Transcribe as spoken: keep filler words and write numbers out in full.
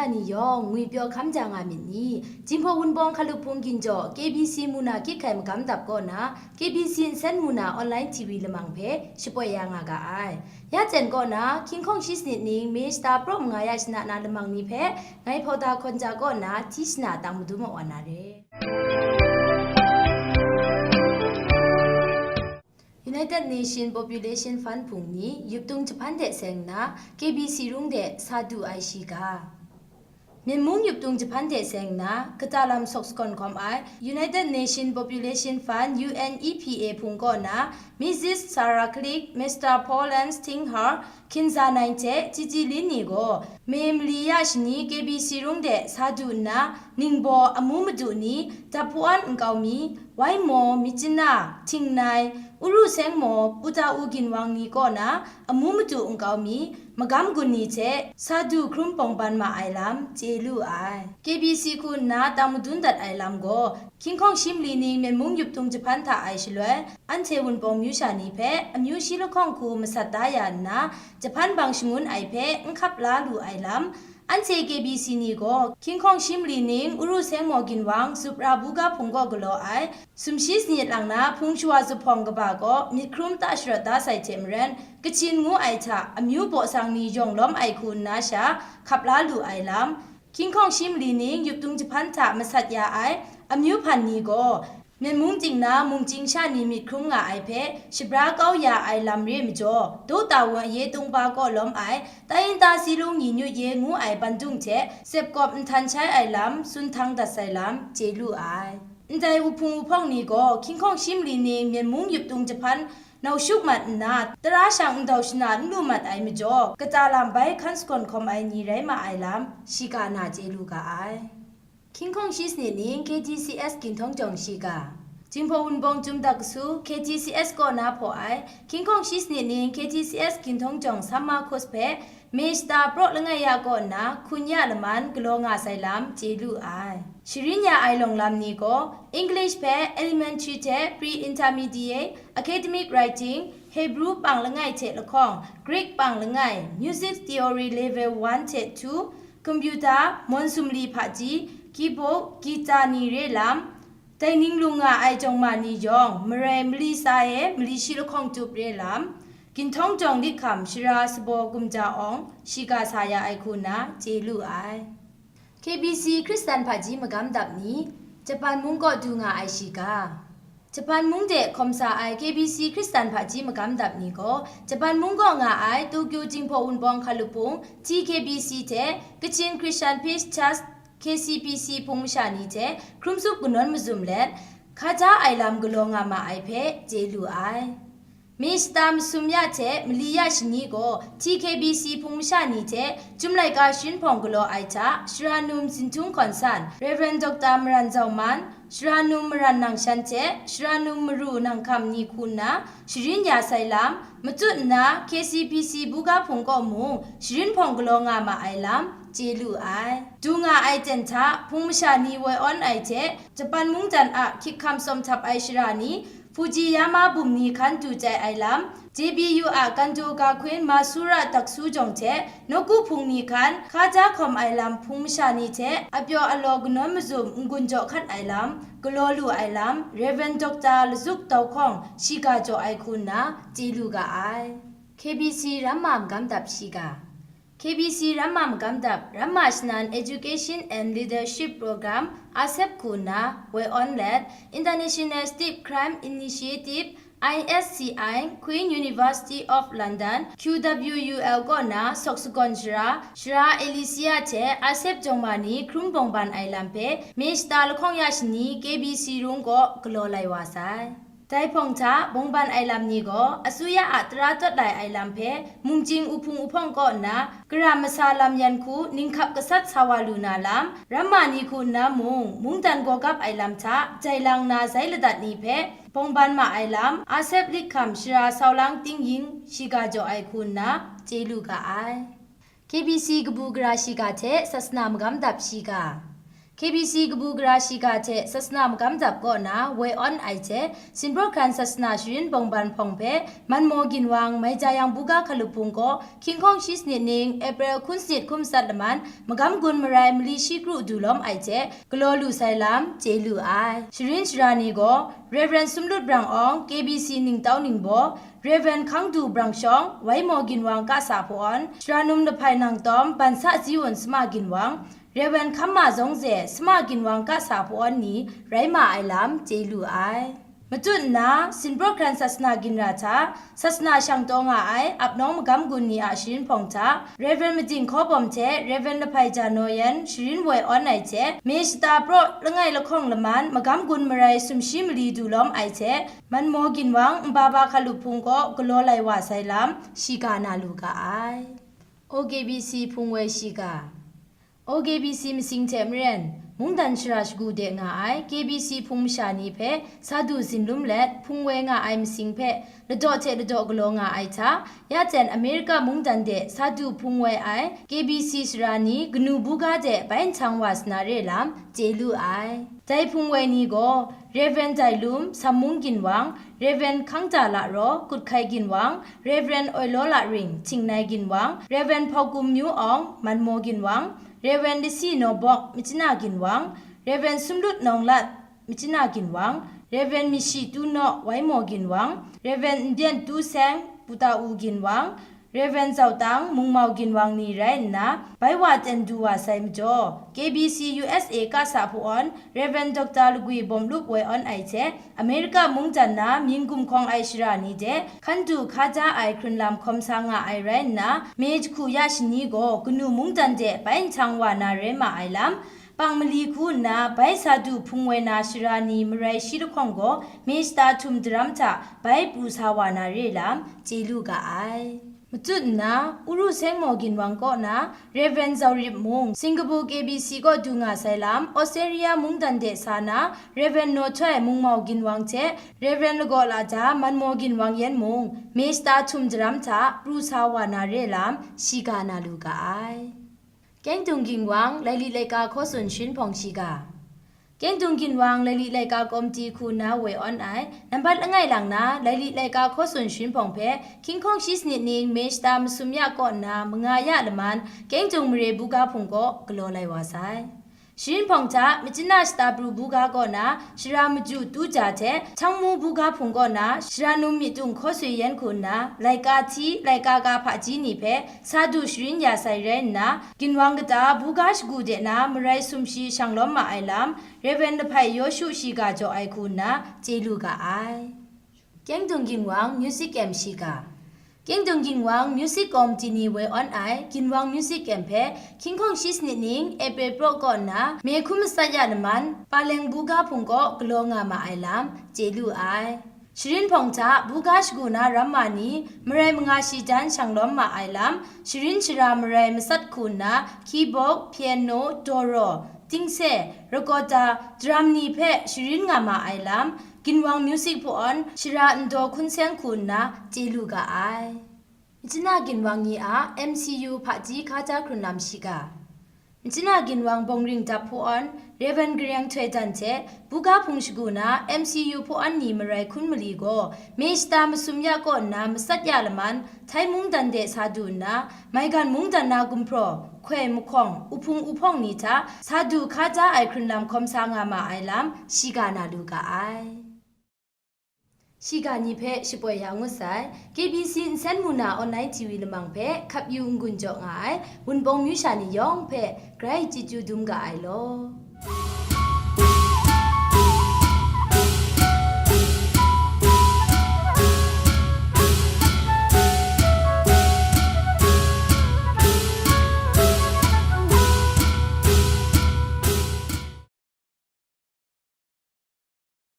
Ni yawng ngwipyaw hkam ja nga myit ni? Jinghpaw Wunpawng Hkalup Hpung Ginjaw K B C mu na kyit hkai magam dap kaw na, K B C nsen mu na online T V lamang hpe shapoi ya nga ga ai. Ya jen kaw na, hkying hkawng shi sanit ning May shata praw manga ya shana na lamang ni hpe ngai Hpawda Hkawn Ja kaw na hti shana tang madun mawan na re. United Nation Population Fund hpung ni yuptung jahpan de seng nna K B C rung de sa du ai shiga. Myen mung yuptung jahpan de seng nna kata lam sawk sagawn hkawm ai United Nation Population Fund, U N E P A, hpung kaw na Missus Sarah Glick, Mister Paul Lance Tinghar, Khin Za Nai hte Titi Lin ni gaw May mali ya shani K B C rung de sa du nna, ningbaw, amu madu ni, dap hpu-an nkau mi, wai maw, myitkyina, htingnai, uru seng maw, puta u ginwang ni kaw na amu madu nkau mi, magam gun ni hte sa du hkrum bawng ban ma ai lam chye lu ai. K B C hku nna tang madun dat ai lam gaw, hkying hkawng shi mali ning myen mung yuptung jahpan hta ai shaloi, anhte Wunpawng myu sha ni hpe amyu shi lahkawng hku masat da ya nna, jahpan bang shangun ai hpe n hkap la lu ai lam, anhte K B C ni gaw hkying hkawng shi mali ning uru seng maw ginwang Zubra buga hpung kaw galaw ai, sumshi sanit lang na hpung shawa zuphpawng kaba kaw myit hkrum ta sharawt da sai hte maren, Kachin ngu ai hta amyu baw sang ni yawng lawm ai hku nna sha hkap la lu ai lam, hkying hkawng shi mali ning yuptung jahpan hta masat ya ai amyu hpan ni gaw, myen mung ting na mung chying sha ni myit hkrum nga ai hpe shabra kau ya ai lam re majaw, Daw Tawa ye tungpa kaw lawm ai, Tayinta Silung Nyi Nyut Ye ngu ai bandung hte sepkawp nhtan shai ai lam tsun htang dat sai lam chye lu ai. Ndai wuhpung wuhpawng ni gaw hkying hkawng shi mali ning myen mung yuptung jahpan nau shuk mat nna, tara shang ndau shana n lu mat ai majaw, kata lam bai hkan sagawn hkawm ai ni rai ma ai lam, shiga na chye lu ga ai. Hkying hkawng shi sanit ning K T C S ginhtawng jawng shiga. Jinghpaw Wunpawng Chyum Dak Kasu K T C S kaw na hpaw ai, hkying hkawng shi sanit ning K T C S ginhtawng jawng Summer Course hpe May shata praw langai ya kaw nna hkun ya laman galaw nga sai lam chye lu ai. Sharin ya ai lawng lam ni gaw, English hpe elementary hte pre-intermediate, academic writing, Hebrew pang langai hte lahkawng, Greek pang langai, music theory level one hte two, computer, mawn sumli hpaji, keyboard, guitar ni re lam, dai ning lung nga ai jawng ma ni yawng, marai mali sa e mali shi lahkawng tup re lam, ginhtawng jawng lit hkam shara sabaw gumja awng shiga sa ya ai hku nna chye lu ai. K B C Hkristan hpaji magam dap ni, Japan mung kaw du nga ai shiga. Japan mung de hkawm sa ai K B C Hkristan hpaji magam dap ni gaw, Japan mung kaw nga ai Tokyo Jinghpaw Wunpawng Hkalup Hpung, T K B C hte Kachin Christian Peace Church, K C P C hpung masha ni hte hkrum tsup kanawn mazum let, hkaja ai lam galaw nga ma ai hpe chye lu ai. May shata masum ya hte mali ya shani gaw T K B C hpung masha ni hte Chyum laika sharin hpawng galaw ai hta, Sharanum Zinhtung Hkawn San, Rev. Doctor Maran Zau Man, Sharanum Maran Nang Shan hte Sharanum Maru Nang Hkam ni hku nna sharin ya sai lam, matut nna K C P C buga hpung kaw mung sharin hpawng galaw nga ma ai lam chye lu ai. Du nga ai ten hta hpung masha ni woi awn ai hte, Japan mungdan a hkyik hkam tsawm htap ai shara ni, Fujiyama bum ni hkan du chye ai lam, J B U a Kando Gakuen Masura Daksu jawng hte nawku hpung ni hkan hkaja hkawm ai lam hpung masha ni hte apyaw alaw kanawn mazum n-gun jaw hkat ai lam, galaw lu ai lam, Rev. Doctor Lazuk Tau Hkawng shiga jaw ai hku nna chye lu ga ai. K B C Ramma Magam Dap Shiga. K B C Ramma Magam Dap, Ramma Shanan Education and Leadership Program, ASEP hku nna woi awn let, International Steep Climb Initiative, I S C I, Queen University of London, Q W U L kaw na sawk sagawn shara, Shara Alicia hte ASEP jawng ma ni hkrum bawng ban ai lam hpe, May shata lahkawng ya shani K B C rung kaw galaw lai wa sai. Dai hpawng hta bawng ban ai lam ni gaw, asuya a tara tawt lai ai lam hpe, mungchying uhpung uhpawng kaw nna, kara masa lam yan hku ninghkap gasat sa wa lu na lam, ramma ni hku nna mung, mungdan gaw gap ai lam hta jai lang na zai ladat ni hpe, bawng ban ma ai lam, ASEP lit hkam shara saulang ting yin shiga jaw ai hku nna, chye lu ga ai. K B C kabu gara shiga hte sasana magam dap shiga. K B C kabu gara shiga hte sasana magam dap kaw na woi awn ai hte, Sinprawhkran sasana sharin bawngban hpawng hpe Manmaw Ginwang, Maijayang buga hkalup hpung kaw hkying hkawng shi sanit ning April hkun sanit hkum matsat laman magam gun marai mali shi kru du lawm ai hte galaw lu sai lam chye lu ai. Sharin shara ni gaw Rev. Sumlut Brang Awng, K B C ningtau ningbaw, Rev. Hkangdu Brang Shawng, Waimaw Ginwang kasa hpawn, Sharanum Lahpai Nangtawm, Bansa Ziwun Sama Ginwang, Rev. Hkamma Zawngze, Sama Ginwang kasa hpawn ni rai ma ai lam chye lu ai. Matut nna, Sinprawhkran sasana ginra hta, sasana shang taw nga ai apnawng magam gun ni a sharin hpawng hta, Rev. Mading Hkaw Bawm hte Rev. Lahpai Ja Naw Yan sharin woi awn ai hte, me shata praw langai lahkawng laman magam gun marai sumshi mali du lawm ai hte, Manmaw Ginwang nba ba hkalup hpung kaw galaw lai wa sai lam shiga na lu ga ai. O K B C hpung woi shiga. O K B C masing hte maren, mungdan shara shagu de nga ai K B C hpung masha ni hpe sa du zinlum let hpung woi nga ai masing hpe ladaw hte ladaw galaw nga ai hta, ya jen Amerika mungdan de sa du hpung woi ai K B C shara ni kanu buga de bai nhtang wa sa na re lam chye lu ai. Dai hpung woi ni gaw, Rev. Dailum Sammung Ginwang, Rev. Hkangda Laraw Kutkhai Ginwang, Rev. Oilaw Laring Htingnai Ginwang, Rev. Hpawkum Myu Awng Manmaw Ginwang, Rev. Lasi Nawbawk Machina Ginwang, Rev. Sumlut Nawnglat Machina Ginwang, Rev. Mishi Tu Naw Waimaw Ginwang, Rev. Ndyen Tu Seng Puta U Ginwang, Rev. Zautang Mungmau Ginwang ni rai nna, bai wa ten du wa sai majaw, K B C U S A kasa hpawn Rev. Doctor Lagwi Bawmlup woi awn ai hte, Amerika mungdan na mying gumhkawng ai shara ni de, hkan du hka ja ai hkrun lam hkawm sa nga ai rai nna, me jahku ya shani gaw kanu mungdan de bai nhtang wa na rai ma ai lam, pang mali hku nna bai sa du hpung woi na shara ni marai shi lahkawng gaw, me shata htum daram hta bai pru sa wa na re lam, chye lu ga ai. Matut nna, Uru Sengmaw Ginwang kaw na Rev. Zaurip Mung, Singapore K B C kaw du nga sai lam, Australia mungdan de sa na Rev. Nawhtoi Mungmau Ginwang hte Rev. Lagaw Lada Manmaw Ginwang yan mung, me shata htum daram hta pru sa wa na re lam, shiga na lu ga ai. Kyengdung Ginwang, Lailit Laika Hkaw Tsun Sharin Hpawng shiga. Kyengdung Ginwang, Lailit Laika Komiti hku nna woi awn ai, nambat langai lang na, Lailit Laika Hkaw Tsun Sharin Hpawng hpe, hkying hkawng shi sanit ning, me shata masum ya kaw nna, manga ya laman, Kyengdung mare buga hpung kaw galaw lai wa sai. Sharin Hpawng hta, Machina Shata Pru buga kaw na, Shara Maju Tu Ja hte, Htangmu buga hpung kaw na, Sharanum Myitdung Hkaw Sui Yan hku nna, laika hti, laika ka hpaji ni hpe, sa du sharin ya sai rai nna, ginwang kata buga shagu de na marai sumshi shanglawm ma ai lam, Rev. Lahpai Yawshu shiga jaw ai hku nna, chye lu ga ai. Kyengdung Ginwang Music Camp shiga. Kyengdung Ginwang Music Committee ni woi awn ai Ginwang Music Camp hpe, hkying hkawng shi sanit ning April praw kaw nna, me hkun matsat ya laman, Paleng buga hpung kaw galaw nga ma ai lam, chye lu ai. Sharin Hpawng hta buga shagu na ramma ni marai manga shi jan shanglawm ma ai lam, sharin shara marai matsat hku nna, keyboard, piano, dawraw, tingse, recorder, drum ni hpe sharin nga ma ai lam, Ginwang Music hpawn shara ndaw hkun seng hku nna chye lu ga ai. Machina Ginwang ni a M C U hpaji hkaja hkrun lam shiga. Machina Ginwang bawngring dap hpawn, Rev. Gareng Htoi Dan hte buga hpung shagu na M C U hpawn ni marai hkun mali gaw, me shata masum ya kaw nna matsat ya laman, Htai mungdan de sa du nna, maigan mungdan na gumhpraw, hkoi mahkawng, uhpung uhpawng ni hta sa du hkaja ai hkrun lam hkawm sa nga ma ai lam, shiga na lu ga ai. Shiga ni hpe shapoi ya ngut sai, K B C nsen mu na online T V lamang hpe hkap yu n-gun jaw nga ai Wunpawng myu sha ni yawng hpe grai chyeju dum ga ai law.